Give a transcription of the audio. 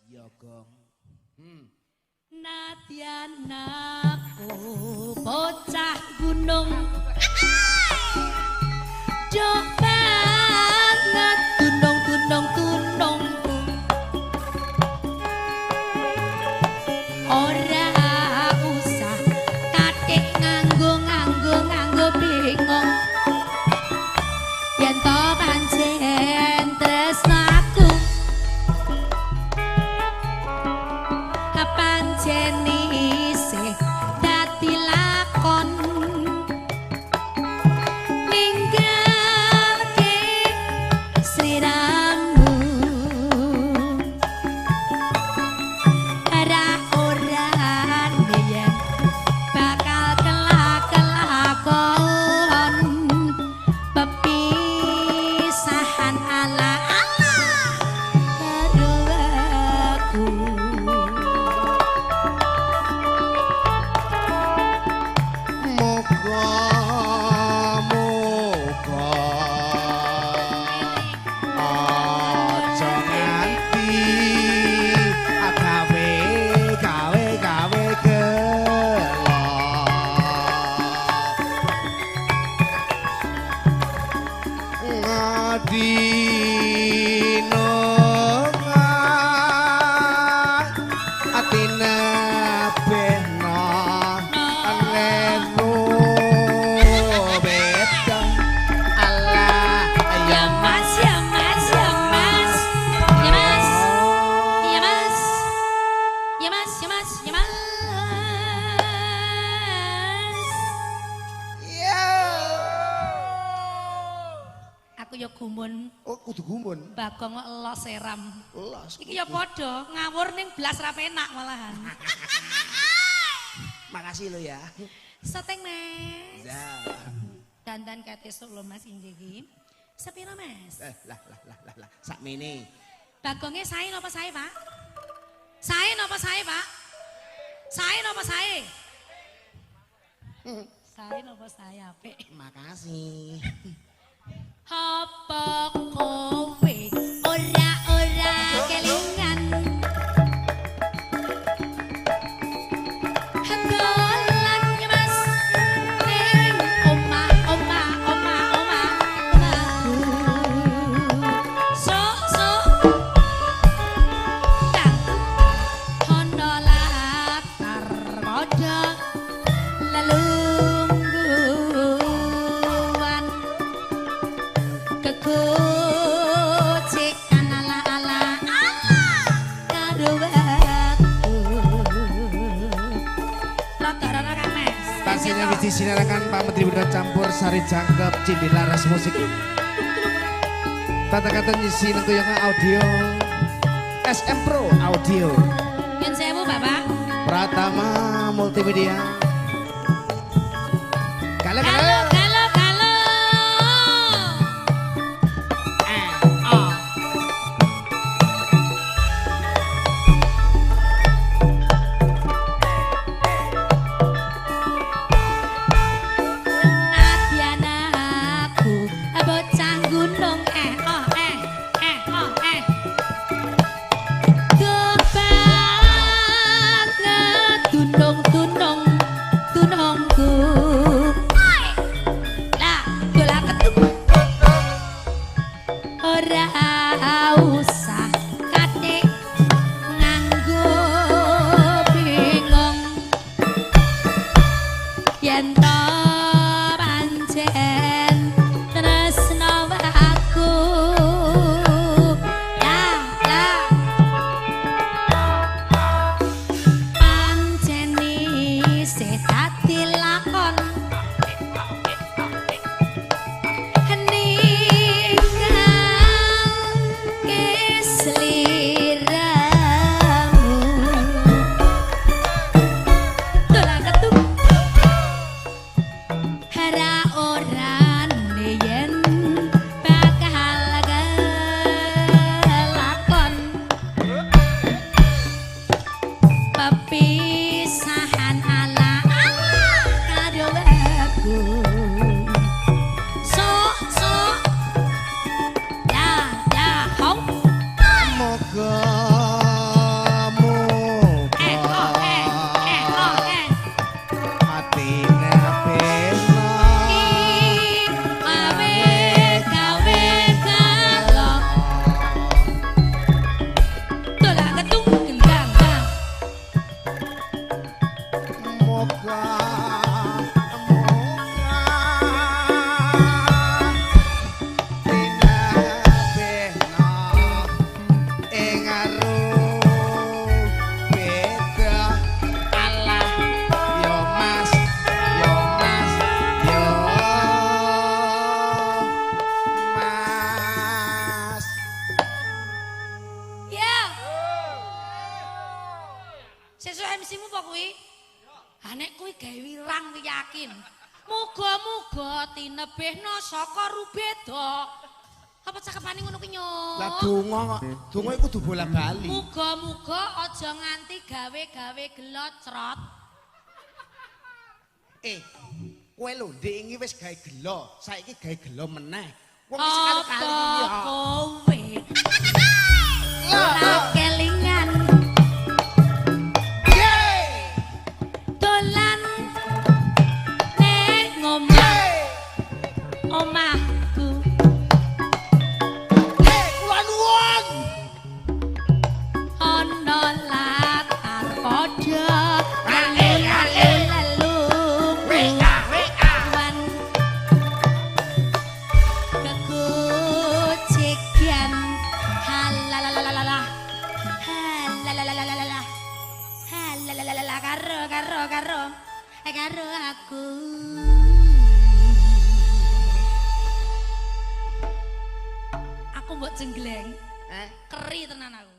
Ya gong. Nadyan aku bocah gunung. Jok banget tunung tunung tunungku. Ora usah katik nganggo nganggo nganggo bingung. Yen to pancen tresno aku. Pancen isih dadi lakon. Ninggalke sliramu. Ora orane yen bakal kelak-kelakon. Pepisahan ala-ala karo aku. Moga moga aja nganti gawe gawe gawe gelo. Ngadino atine beno anenu beda Allah Ya mas, ya mas, ya mas, ya mas, ya mas, ya mas, ya mas, ya mas. Aku ya gumun. Oh, kudu gumun. Bagong kok los seram. Los. Iki ya padha ngawur ning blas ra penak malahan. Makasih lo ya. Seteng Mas. Ya. Dandan ket esuk lho Mas inggih iki. Sepiro Mas? Lah lah lah lah lah sakmene. Bagonge sae napa sae, Pak? Sae napa sae, Pak? Sae napa sae? Sae napa sae apik. Makasih. Apa kowe ora ora kelingan? Dolan Mas ning omah omah omah omah omahku. Sok sok tang ono latar padha lelungguan kegocikan ala ala ala karo aku. Rada rada kan Mas. Stasiunnya wis disinarakan Pak Menteri Budaya Campur Sari Jangkep Cindi Laras Musik. Tata kata nyisi nengkuyongan audio SM Pro Audio Nyun sewu Bapak. Pratama Multimedia. Kalau Kalau kalau kalau kalau. Oh. Nadyan aku bocah gunung eh oh eh eh oh eh. Kebanget tunung tunung tunungku. Lah dola ketuk. Ora usah katik nganggo bingung. Yen to pancen tresno aku. Ya lah pancen isih dadi lakon. Ninggalke sliramu. Dola ketuk. Ora orane yen bakal kelakon. Pepisahan ala ala karo aku. Sok sok ya ya hong. Moga Sesuk MC-mu apa kuwi? Ha nek kuwi gawe wirang kuwi yakin. Muga-muga tinebihna saka rubeda. Apa cakepane ngono kuwi nyok? Lah donga kok. Donga iku kudu bola-bali. Muga-muga aja nganti gawe-gawe gelo crot. Kowe lho ndek ingi wis gawe gelo, saiki gawe gelo meneh. Wong wis sekali-kali Apa ya. kowe ora kelingan dolan ning omah omahku. Kula nuwun. Ana latar padha lalu lalu WA WA. wan kegojekan halalalalala halalalalala halalalalala karo karo karo karo aku. Aku mbok jenggleng Eh, keri tenan aku.